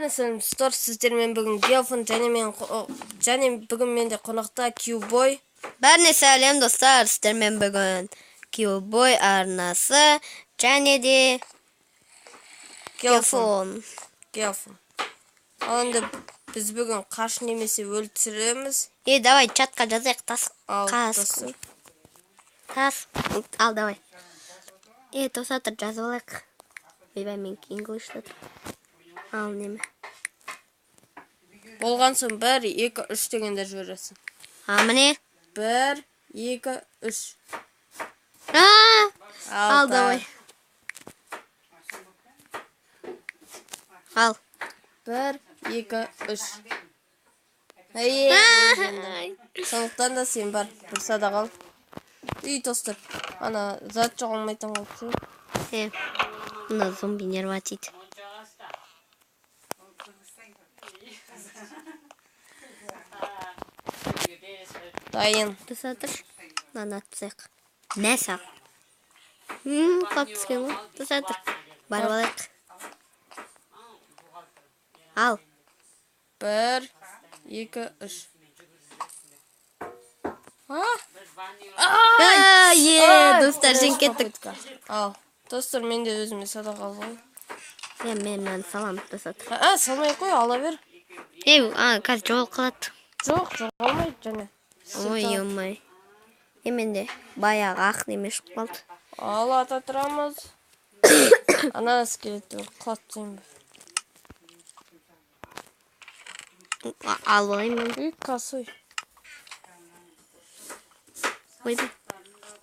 Сәлем, достар, сіздермен бүгін Гелфон және мен және бүгін менде қонақта Кьюбой. Бәріне сәлем, достар, сіздермен бүгін Кьюбой арнасы және де Гелфон. Гелфон. Гелфон. Ал енді біз бүгін қаш немесе өл түсіреміз. Е, давай чатқа жазайық, тас Ал, қас. Достар. Тас. Ал, давай. Е, тоса тұр, жазып алайық. Ойбай, мен English'та тұр. Ал неме. Болған соң 1, 2, 3 дегенде жібересің. А, міне. 1, 2, 3. А, ал, давай. Ал. 1, 2, 3. Ай. Сондықтан да сен бар, бір садақ ал. Үй, достар. Ана зат жоғалмайтын қылып. Е, мына зомби нервы тиді. Дайын. Тоса тұр. Мынаны атып тастайық. Мә саған. Құлап түскен ғой. Тоса тұр. Барып алайық. Ал. 1, 2, 3. А? А, е, достар, жеңіп кеттік. Ал, достар, мен де өзіме садақ алып. Е, мен мынаны саламын, тоса тұр. А, салмай ақ қой, ала бер. Е, а, қазір жоғалып қалады. Жоқ, жоғалмайды және. Ой, ой. Е, менде баяғы ақ неме шығып қалды. Ал, ата тұрамыз. Ана скелетті құлатып тастайын ба? Алып алайын мен. Үй, косой. Ойбай.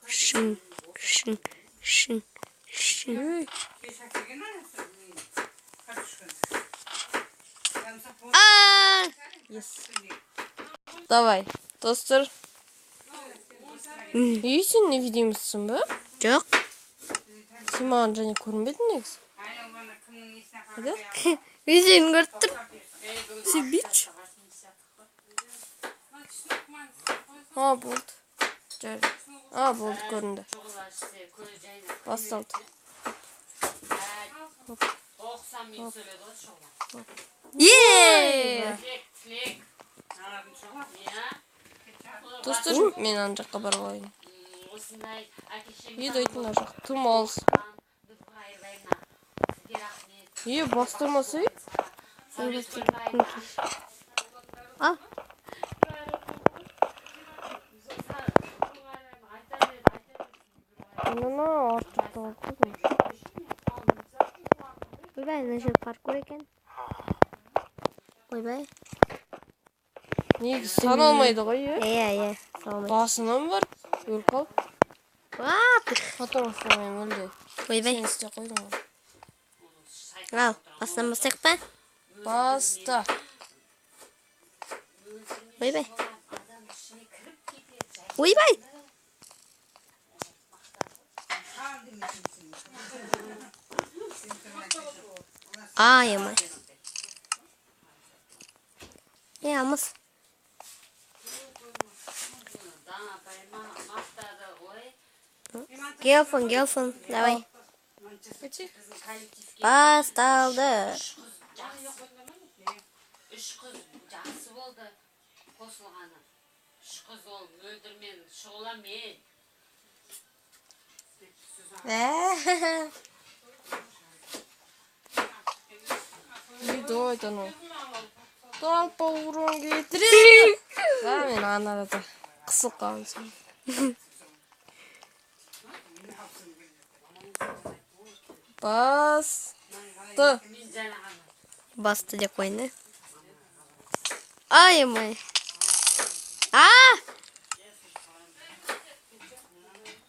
Шың, шың, шың, шың. Үй, А! Yes. Давай, достар. Үй, сен невидимыйсың ба? Жоқ. Сен маған және көрінбедің негізі. Қайда? Мен сені көріп тұр. Сен бич? А, болды. Жарайды. А, болды, көрінді. Басталды. Е! Достар, мен ана жаққа барып алайын. Үй, дейтін ана жақ. Тым алыс. Е, бастырмаса, ей? Ал. Ана арт жақта қалып қойдым. Ойбай, мына жер паркур екен. Ойбай. Негізі саналмайды ғой, е? Иә, иә, салмайды. Басынан бар. Өліп қалып. А, Потому что мен өлді. Ойбай. Сен істей қойдың ғой. Ал, басынан бастайық па? Баста. Ойбай. Ойбай. Ай, ой. Е, алмас. Гелфон, Гелфон, давай. Өте. Басталды. Үш қыз жақсы болды қосылғаны. Үш қыз, ол Мөлдір мен Шұғыла мен. Үй, давай, анау. Толпа урон кетіреді. Да, мен ана арада қысылып қалғанмын соң. Басты. Басты деп қояйын, да? Ай, ой. А!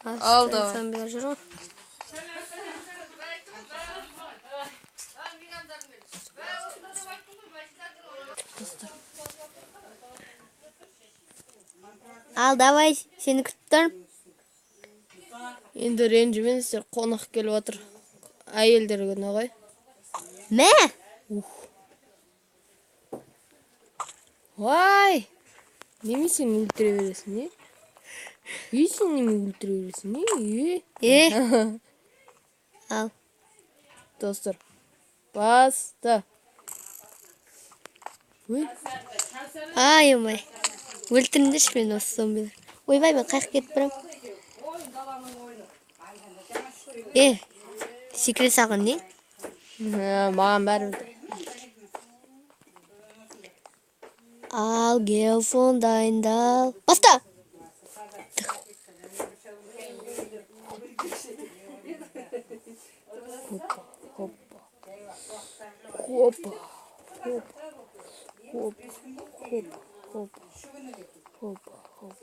Ал, давай. Зомбилар жүр ғой. Достар. Ал, давай, сені күтіп тұрмын. Енді ренжімеңіздер, қонақ келіп жатыр. Әйелдер күні ғой. Мә! Вай! Неме сен өлтіре бересің, не? Үй, сен неме өлтіре бересің, не? Е! Ал. Достар. Баста. Ой. Ай, ой. Өлтіріңдерші мені осы зомбилер. Ойбай, мен қаяққа кетіп барамын? Е, секіре салған не? Маған бәрібір. Ал, геофон дайындал. Баста! Хопа, хопа. Хопа. Хоп, хоп, хоп, хоп, хоп, хоп.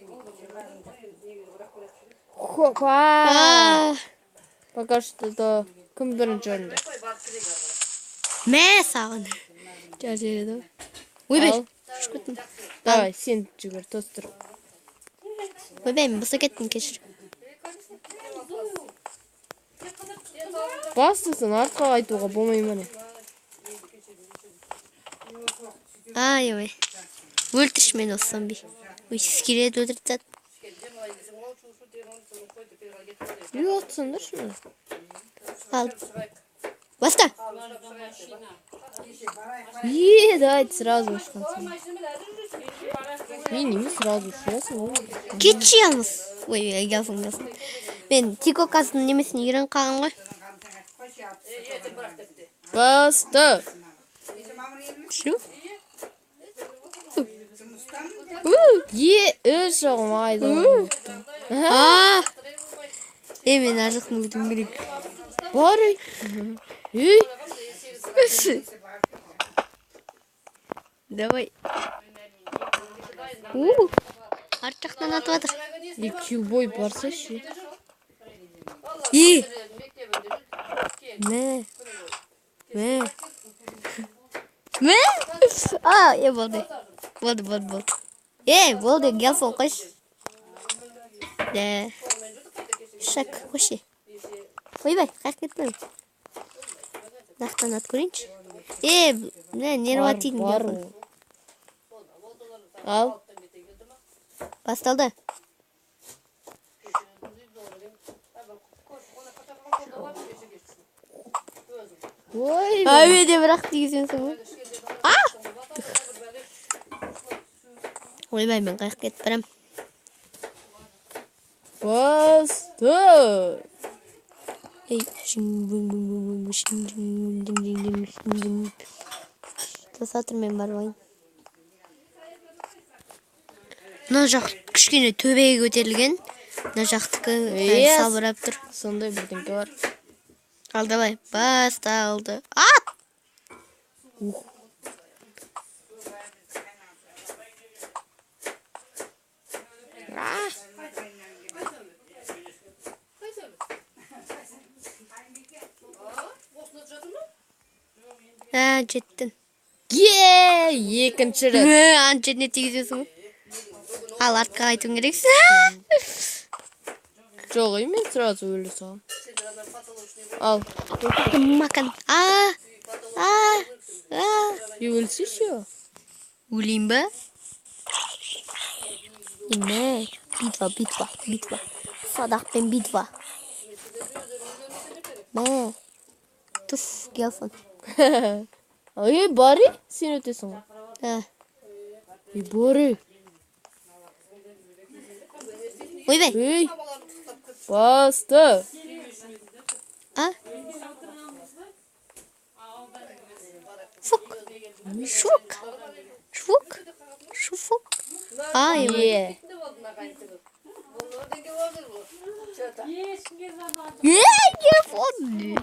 Хопа! Пока что да кім бірінші орында? Мә саған. Жар жереді. Ойбай, ұшып кеттім. Давай, сен жүгір, тостыр. Ойбай, мен баса кеттім, кешір. Бастысын, артқа қайтуға болмай ма не? Ай, ой. Өлтірші мені осы зомби. Ой, скелет өлтіріп тастады. Үй атсаңдаршы мені. Ал. Баста! Е, давайте сразу ұшқансың. Мен неме сразу ұшасың ғой? Кетші ялмыз. Ой, ой, gelsin, gelsin. Мен Тикокасының немесіне үйреніп қалған ғой. Баста! Шу? Е, үш оғмайды. А! Е, мен ар жақтан өтуім керек. Бар ей. Ей, Давай. У! Арт жақтан атып жатыр. е, кюбой барса ше. Е! Мә. Мә. Мә! А, е, болды. Болды, болды, болды. Е, болды, гелфон қойшы. Да. Шак, қойшы. Ойбай, қаяққа кетіп барамын? Нақтан ат көрейінші. Е, мә, нервы тидім Бар гелфон. ол. Ал, Басталды. Ой, Әуеде бірақ тигізгенсің ғой. А! Ойбай, мен қаяққа кетіп барамын? Баста! Ей, шың, бүң, бүң, бүң, бүң, шың, шың, дың, дың, дың, шың, дың. Тоса тұр, мен барып алайын. Мына жақ кішкене төбеге көтерілген. Мына жақтікі әлі Yes. салбырап тұр. Сондай бірдеңке бар. Ал давай, басталды. Ат! Ух. А! Ә, жеттің. Е, екінші рет. Мә, ана жеріне тигізесің ғой. Ал артқа қайтуың керексің. Жоқ, ей, мен сразу өле саламын. Ал, Макан. А! А! А! е, өлсейші. Өлейін ба? Мә, битва, битва, битва. Садақпен битва. Мә. Туф, гелфон. Ей, бар ей, сен өтесің ғой. Ә. Ей, бар ей. Ойбай. Ей, басты. А? Фук. Шук. Шук. Шуфук. Ай, ой. Е, Е, гелфон.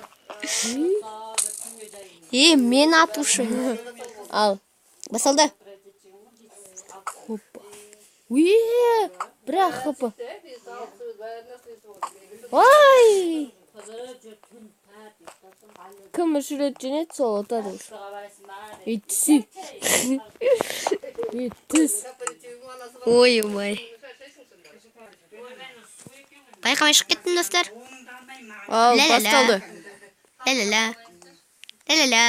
Е, мен атушы. Ал. Басалды. Хопа. Уе, бірақ хопа. Ай! Кім үш рет жеңеді, сол ұтады уже. Ей, түсе. Ей, түс. Ой, ой. Байқамай шығып кеттім, достар. Ал, Ля-ля-ля. басталды. Ля-ля-ля. Ля-ля-ля.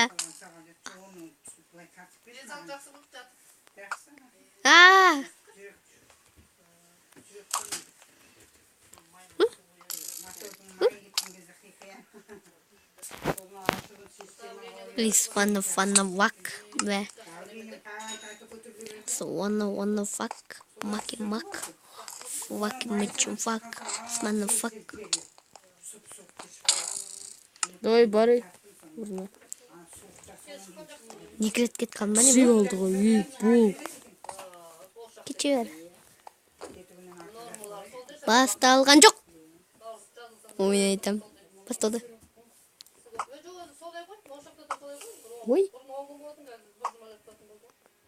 А! Please, wanna, wanna, wak. Бә. So wanna wanna fuck, маки мак, факи мычу фак, смана фак. Давай, барай. Орнына. Екі рет кетіп қалдым ба, не? Сүй алды ғой, ей, бол. Кете бер. Басталған жоқ. Ой, айтам. Басталды. Ой.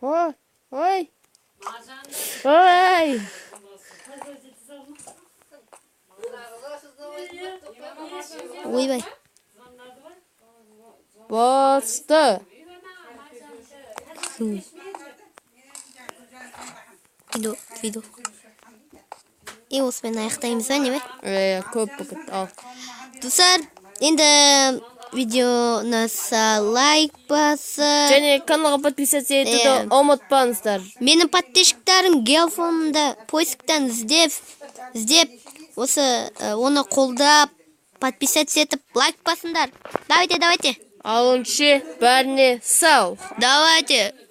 Ой, ой. Ой. Ойбай. Басты. Видео, видео. И осымен аяқтаймыз ба, не бе? Е, көп болып, ал. Достар, енді видео ұнаса, лайк басып, Және каналға подписаться етуді ұмытпаңыздар. Менің подписчиктарым геофонда поисктан іздеп, іздеп, осы оны қолдап, подписаться етіп, лайк басыңдар. Давайте, давайте. Ал онша бәріне сау. Давайте.